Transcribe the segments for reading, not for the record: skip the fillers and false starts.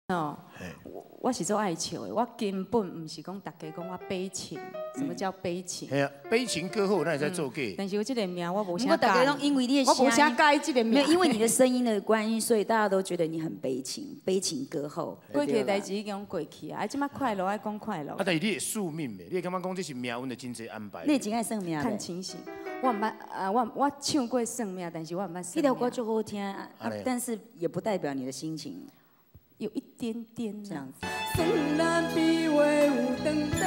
哦，我是做爱笑的，我根本毋是讲大家讲我悲情，什么叫悲情？嘿啊，悲情歌后那会使做假。但是我这个名我无啥。不过大家拢因为你的我无啥佮意这个名。没有，因为你的声音的关系，所以大家都觉得你很悲情，悲情歌后。过去的代志已经过去啊，啊，这马快乐爱讲快乐。啊，但是你会宿命袂？你会感觉讲这是命运的真济安排？你真爱算命？看情形，我毋捌啊，我唱过算命，但是我毋捌。这条歌就好听，但是也不代表你的心情。有一点点这样子。算咱比话有长短，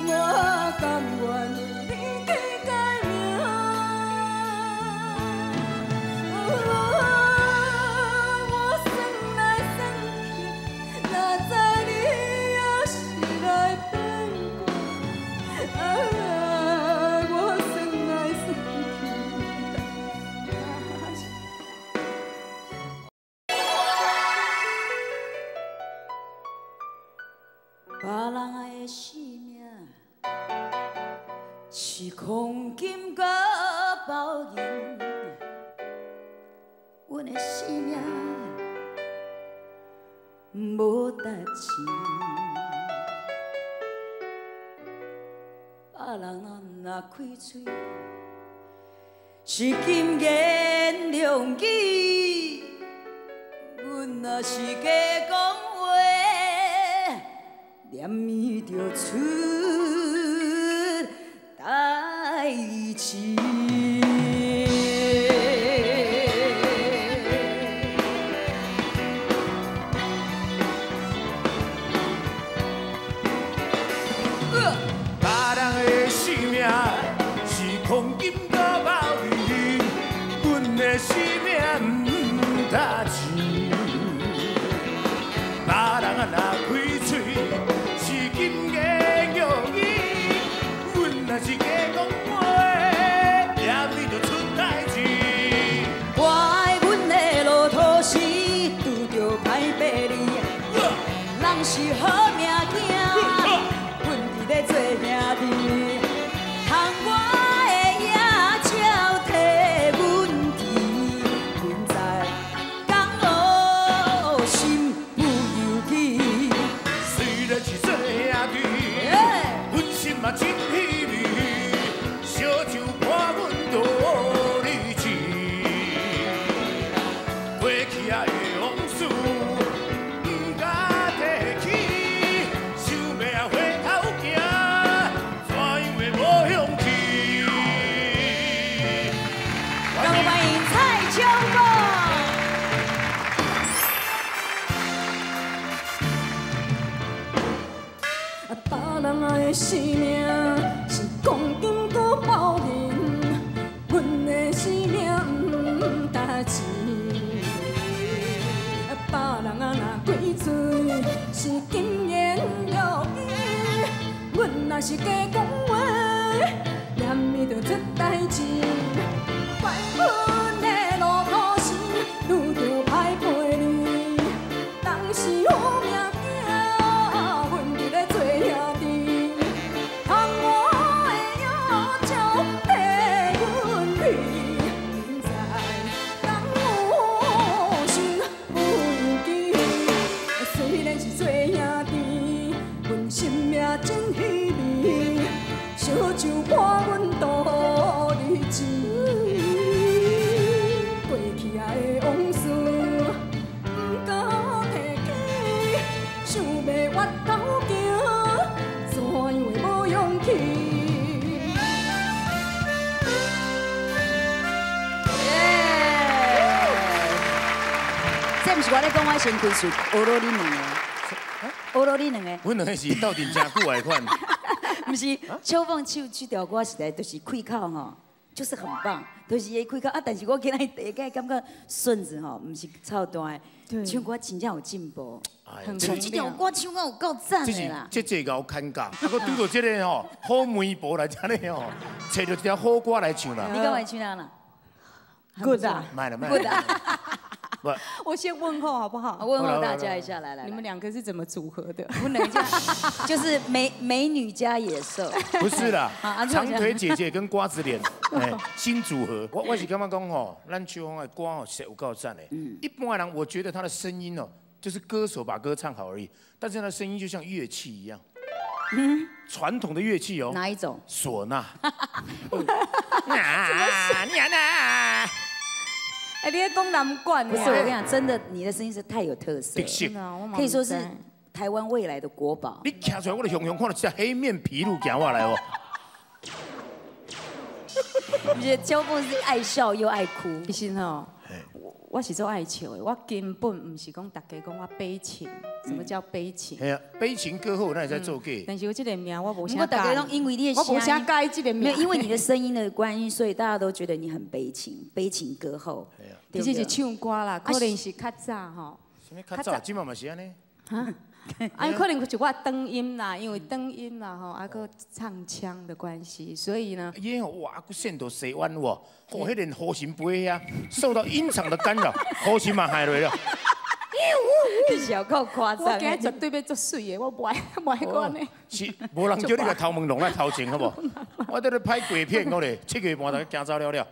我甘愿为你去改名。我算来算去，哪知你也是来变卦。啊，我算来算去。别人的生命是黄金佮包银，阮的生命无值钱。别人若开喙是金言两语，阮若是假讲话，连暝就出代志。别人的生命是黄金阁包银，阮的生命毋值钱。别人若开喙是金言玉语，阮若是假讲话，连暝就出代志。我爱阮的路途是拄著歹爬哩，人是好命囝，阮伫咧做兄弟，通我的野鸟替阮啼，阮知江湖身不由己。虽然是做兄弟，阮心嘛真稀微，烧酒伴阮道理钱。过去仔的往事，不敢提起，想欲啊回头行，怎样会无勇气？让我们欢迎蔡秋凤。别人的生命是黄金阁包银，阮的生命毋值钱。别人若开嘴是金言玉语，阮若是假讲话，连暝就出代志。怪阮的路途是拄著歹陪你，人是好命囝，阮伫咧做兄弟，通我的野鸟替阮啼，不知敢有身不由己。虽然是做兄弟，阮心命真稀微，烧酒伴阮度日子。过去仔的往事，不敢提起，想欲越头行，怎样会无勇气？这毋是我咧讲，我先开始学落你两个，学落你两个。阮两个是斗阵真久的款。毋是，秋凤唱这条歌实在就是开口吼，就是很棒，就是伊开口啊。但是我今日第一届感觉顺子吼，毋是臭大的，唱歌真正有进步。唱这条歌唱到有够赞的啦！这这𠢕砍价，啊，阁拄著这个吼好媒婆来遮咧吼，揣著一条好歌来唱啦。你敢会唱啊啦？Good 啊！莫啦莫啦。我先问候好不好？问候大家一下，来来。你们两个是怎么组合的？不能这样，就是美女加野兽。不是啦，长腿姐姐跟瓜子脸，哎，新组合。我是感觉讲吼，咱秋风的歌吼是有够赞的。一般的人，我觉得他的声音哦，就是歌手把歌唱好而已。但是他声音就像乐器一样，传统的乐器哦。哪一种？唢呐。啊，你啊！哎，你咧讲南管？不是，我跟你讲，真的，你的声音是太有特色，可以说是台湾未来的国宝。你徛出来，我就雄雄看到一只黑面琵鹭行过来哦。你觉得秋凤是爱笑又爱哭？其实吼，我是做爱笑的，我根本不是讲大家讲我悲情，什么叫悲情？嘿啊，悲情歌后那也在做假。但是我这个名我无啥。我大家拢因为你的我无啥佮意这个名。没有，因为你的声音的关系，所以大家都觉得你很悲情，悲情歌后。其实是唱歌啦，可能是较早吼。啥物较早？这马嘛是按呢。啊，可能是我转音啦，因为转音啦吼，啊，阁唱腔的关系，所以呢。耶哇，阁线都西弯喎，哦，彼个胡琴飞遐，受到音场的干扰，胡琴嘛害落了。你是有够夸张。我今日绝对欲做媠的，我无爱无爱管的。是，无人叫你共头毛弄来头前，好无？我伫咧拍鬼片，我咧7月半大家惊走了了。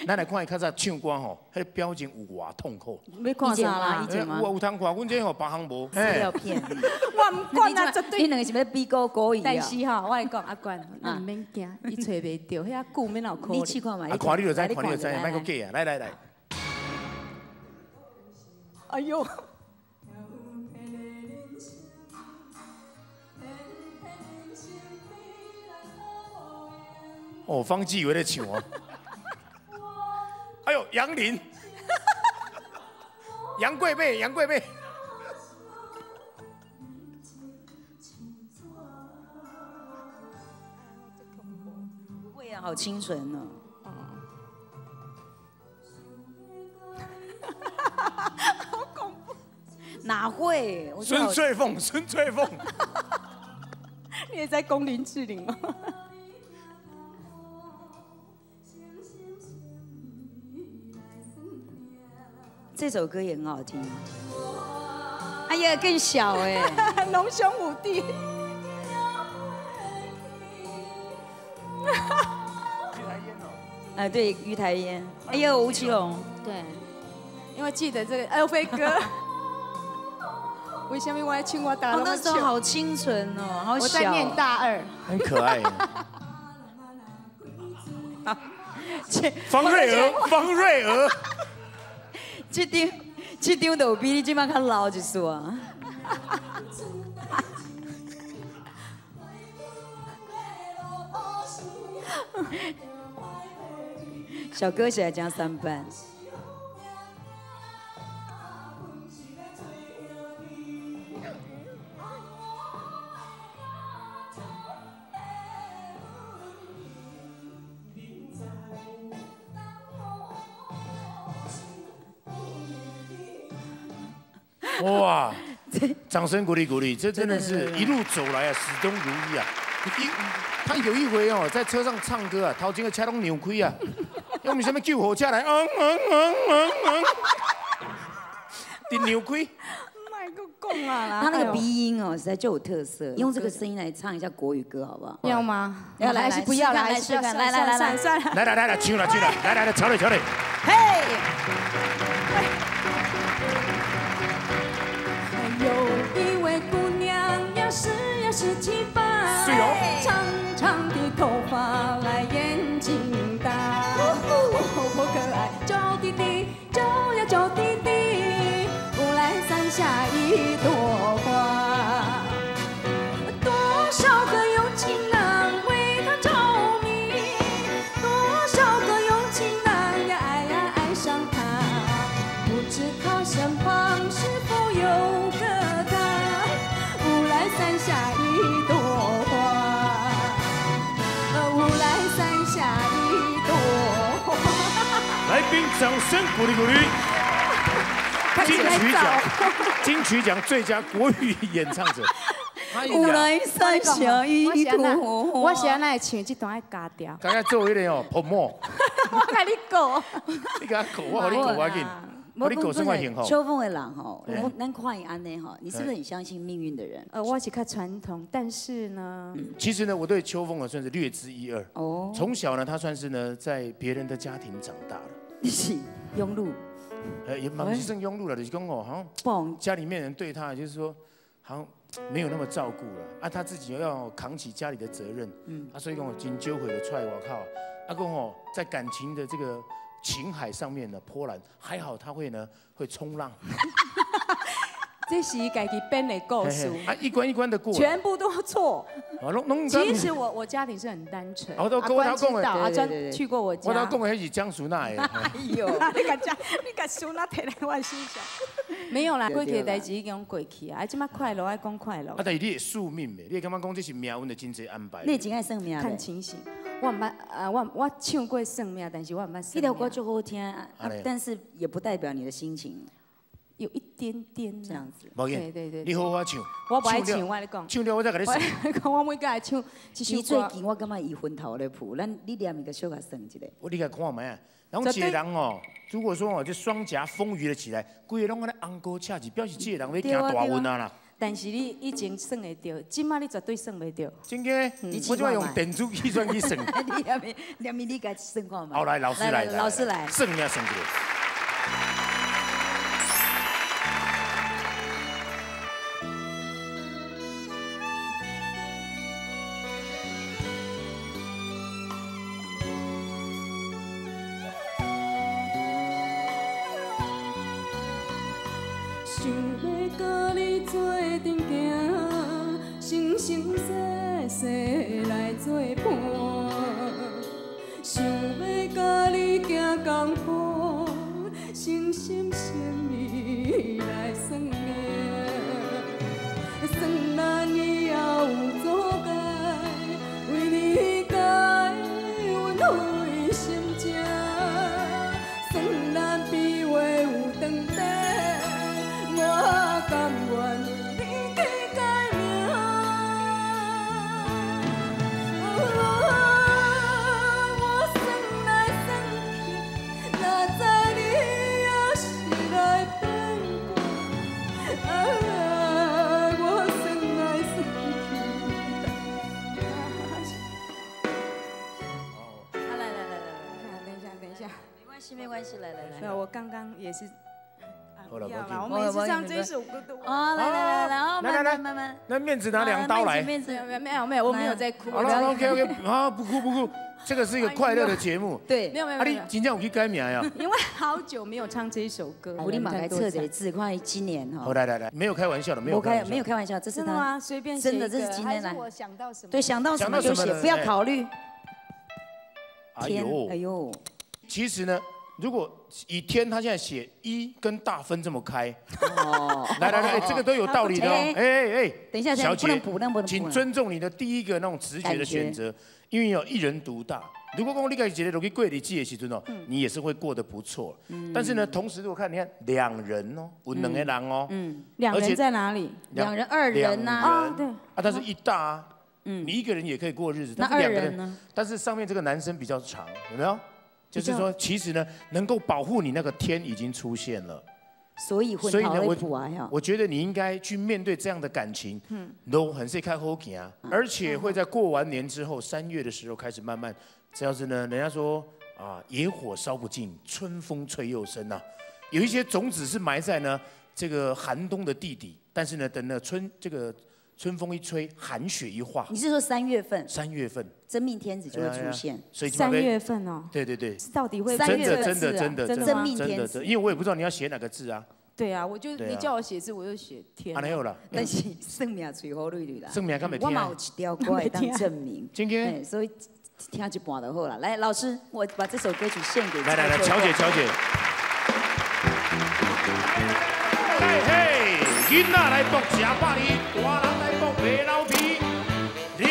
咱来看伊较早唱歌吼，彼个表情有偌痛苦。欲看啥啦？有啊，有通看，阮这吼别项无。资料片。我毋管啊，绝对。你两个是欲比高国语啊？但是吼，我来讲阿冠，你毋免惊，伊揣袂著，遐久免有可能。你试看觅。啊，看你就知，看你就知，莫阁假啊！来来来。哎呦！哦，方季惟咧唱哦。哎呦，杨林，杨贵妃，杨贵妃。不会啊，好清纯哦。好恐怖。哪会？孙翠凤，孙翠凤。你也在攻林志玲吗？这首歌也很好听。哎呀，更小哎，龙兄虎弟。哎，对，鱼台烟。哎呦，吴奇隆。对，因为记得这个阿飞哥。为什么我爱唱我大？那时候好清纯哦，好小。我在念大二。很可爱。方瑞娥，方瑞娥。这张就比你这马较老一岁啊！小哥是来讲三班。哇！掌声鼓励鼓励，这真的是一路走来啊，始终如一啊。他有一回哦，在车上唱歌啊，头前个车拢扭开啊，用什么救护车来，嗯嗯嗯嗯嗯，伫扭开。莫阁讲啊啦！他那个鼻音哦，实在就有特色。用这个声音来唱一下国语歌，好不好？要吗？要来，还是不要来？来试看，来来来来，算了。来来来来，唱啦唱啦，来来来，唱嘞唱嘞。嘿。有一位姑娘呀，是呀17、8，长长的头发来眼睛大，活泼可爱，娇滴滴，娇呀娇滴滴，乌来山下一朵花，多少个有情人为她着迷，多少个有情人呀爱呀爱上她，不知她身旁是否有个他，乌来山下一朵花，乌来山下一朵花。来宾掌声鼓励鼓励。金曲奖，金曲奖最佳国语演唱者。乌来山下一朵花。我是按怎会唱这段爱加调。刚刚做彼个哦，泼墨。我共你讲。你共我讲，我予你讲，我紧。我你讲算我幸福。秋凤的人吼，咱看伊按呢吼，你是不是很相信命运的人？我是较传统，但是呢，其实呢，我对秋凤啊算是略知一二。哦。从小呢，他算是呢在别人的家庭长大了。你是庸碌。哎，也嘛是算庸碌了，就是讲哦，好像家里面人对他就是说，好像没有那么照顾了啊，他自己又要扛起家里的责任，嗯，啊，所以讲真少岁就出来外口，啊，讲哦，在感情的这个情海上面呢波澜，还好他会呢会冲浪。这是伊家己编的故事，啊，一关一关的过，全部都错。其实我家庭是很单纯。我都我头讲的，阿专去过我家。我头讲的彼是江淑娜的。哎呦，你共讲，你共淑娜提来我身上。没有啦，过去的代志已经过去啊，啊，这马快乐爱讲快乐。啊，但是你会宿命的，你会感觉讲这是命运的真济安排。你真爱算命？看情形，我毋捌啊，我唱过算命，但是我毋捌。这条歌足好听，但是也不代表你的心情。有一点点这样子，对对对，你好好唱，我不爱唱，我跟你讲，唱了我再共你算。讲我每届唱这首歌。最近我感觉伊昏头咧扑，咱你念一个小可算一下。我你共看觅啊，然后一个人哦，如果说哦，这双颊丰腴了起来，规个拢按呢红膏赤字，表示这个人欲行大运啊啦。但是你以前算会著，这马你绝对算袂著。真的？我这马用电子计算机算。你念咪念咪，你共算看觅。好来，老师来，老师来，算命算一下。想欲佮你做阵行，生生世世来做伴。想欲佮你行仝步，诚心诚意来算命。算咱以后有阻碍，为你改阮费心情。算咱比话有长短。我甘愿为你去改名。我算来算去，哪知你也是来变卦。啊，我算来算去，来来来来来，等一下，等一下，没关系，没关系，来来来。我刚刚也是。好了，我每次唱这首歌都啊，来来来来，来来来，慢慢，那面子拿两刀来，面子没有没有没有，我没有在哭。好了，OK OK，啊，不哭不哭，这个是一个快乐的节目。对，没有没有。啊，你真正有去改名呀？因为好久没有唱这首歌。我立马来测这字，看今年哈。好，来来来，没有开玩笑的，没有开没有开玩笑，这是他随便真的，这是今天来。我想到什么？对，想到什么就写，不要考虑。哎呦，哎呦，其实呢。如果以天他现在写一跟大分这么开，哦，来来来，这个都有道理的哦。哎哎哎，等一下，小姐，不能补，那不能请尊重你的第一个那种直觉的选择，因为有一人独大。如果讲你家己一个落去过日子的时阵哦，你也是会过得不错。但是呢，同时如果看，你看两人哦，有两个人哦，两人在哪里？两人二人呐，啊对，啊，但是一大啊，你一个人也可以过日子，那但是两个二人呢？但是上面这个男生比较长，有没有？就是说，其实呢，能够保护你那个天已经出现了，所以所以呢，我我觉得你应该去面对这样的感情，都很是开好行，而且会在过完年之后，3月的时候开始慢慢，这样子呢，人家说啊，野火烧不尽，春风吹又生呐，有一些种子是埋在呢这个寒冬的地底，但是呢，等那春风一吹，寒雪一化。你是说3月份？3月份，真命天子就会出现。所以3月份哦。对对对。到底会真的真的真的真命天子？因为我也不知道你要写哪个字啊。对啊，我就你叫我写字，我就写天。啊，没有了。但是算命嘴好绿绿啦。算命敢袂听？我嘛有一条歌会当证明。真的。所以听一半就好了。来，老师，我把这首歌曲献给。来来来，乔姐乔姐。来嘿，囡仔来搏食百二，大人来搏袂流皮。啉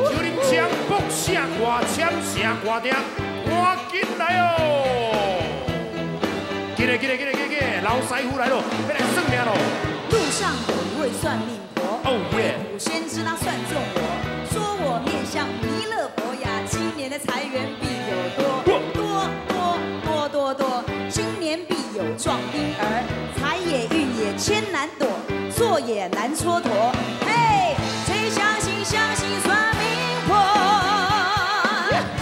就啉枪，搏声歌，签声歌定，赶紧来哦！进来进来进来进来，老师傅来咯，欲来算命咯。路上有一位算命婆，哦耶！卜先知他算中我，说我面相弥勒佛呀，今年的财源必有多多多多多多，今年必有壮丁儿，财也运也千难躲，做也难蹉跎。嘿，谁相信相信算命婆？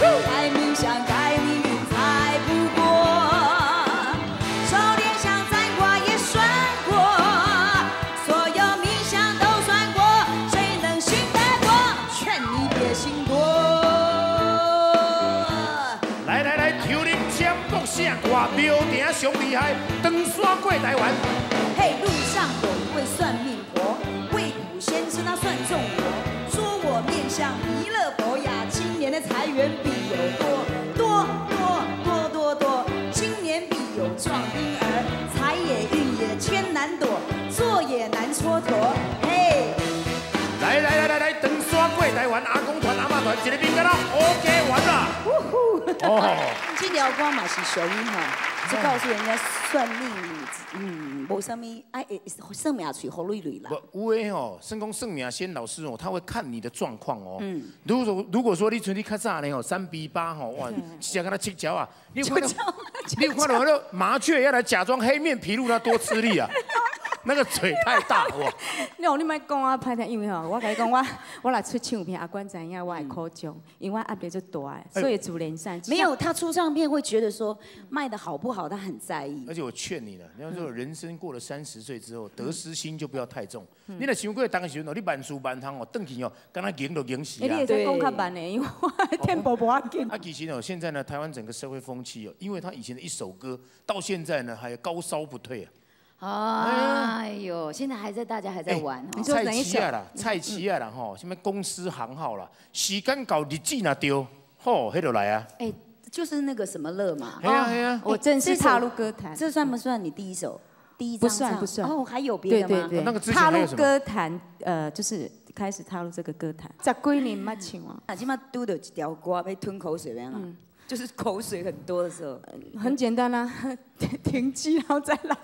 改命相改命运才不过，少点相哇，庙埕上厉害，长山过台湾。嘿，路上有一位算命婆，魏卜先生他算中我，说我面相弥勒佛呀，今年的财源必有多多多多多多，今年必有壮婴儿，财也运也千难躲，做也难蹉跎。嘿，来来来来来，长山过台湾，阿公团阿嬷团，一个面敢若 OK 完啦。哦，這條歌嘛是屬於吼，就告訴人家算命，無啥物愛算命喙好累累啦。不，有的吼，算講算命先老師哦，他會看你的狀況哦。如果說你像你較早呢吼，3比8吼，哇，直接跟他七腳啊，你有看到那個麻雀要來假裝黑面琵鷺，那多吃力啊！那個嘴太大哇！你莫講啊，歹聽，因為吼，我共你講，我若出唱片，阿關知影我會苦衷，因為我壓力足大，所以自然散。沒有，他出唱片會覺得說賣的好不好，他很在意。而且我勸你了，你要說人生過了30歲之後，得失心就不要太重。你若傷過當時陣哦，你萬事萬項哦，轉去哦，敢若贏就贏死啊。你會使講較慢的，因為我 tempo 無要緊。啊，其實呢，現在呢，台灣整個社會風氣哦，因為他以前的一首歌，到現在呢，還高燒不退啊。哎呦，現在還在，大家還在玩。你說菜市仔啦，菜市仔啦，吼，什麼公司行號啦，時間到日子若著，吼，彼就來啊。哎，就是那個什麼樂嘛。係啊係啊。我正式踏入歌壇。這算不算你第一首？第一張？不算不算。哦，還有別的嗎？對對對。那個之前踏入歌壇，就是開始踏入這個歌壇。十幾年毋捌唱啊。啊，這馬拄著一條歌欲吞口水欲按怎？就是口水很多的時候。很簡單啊，停機然後再來。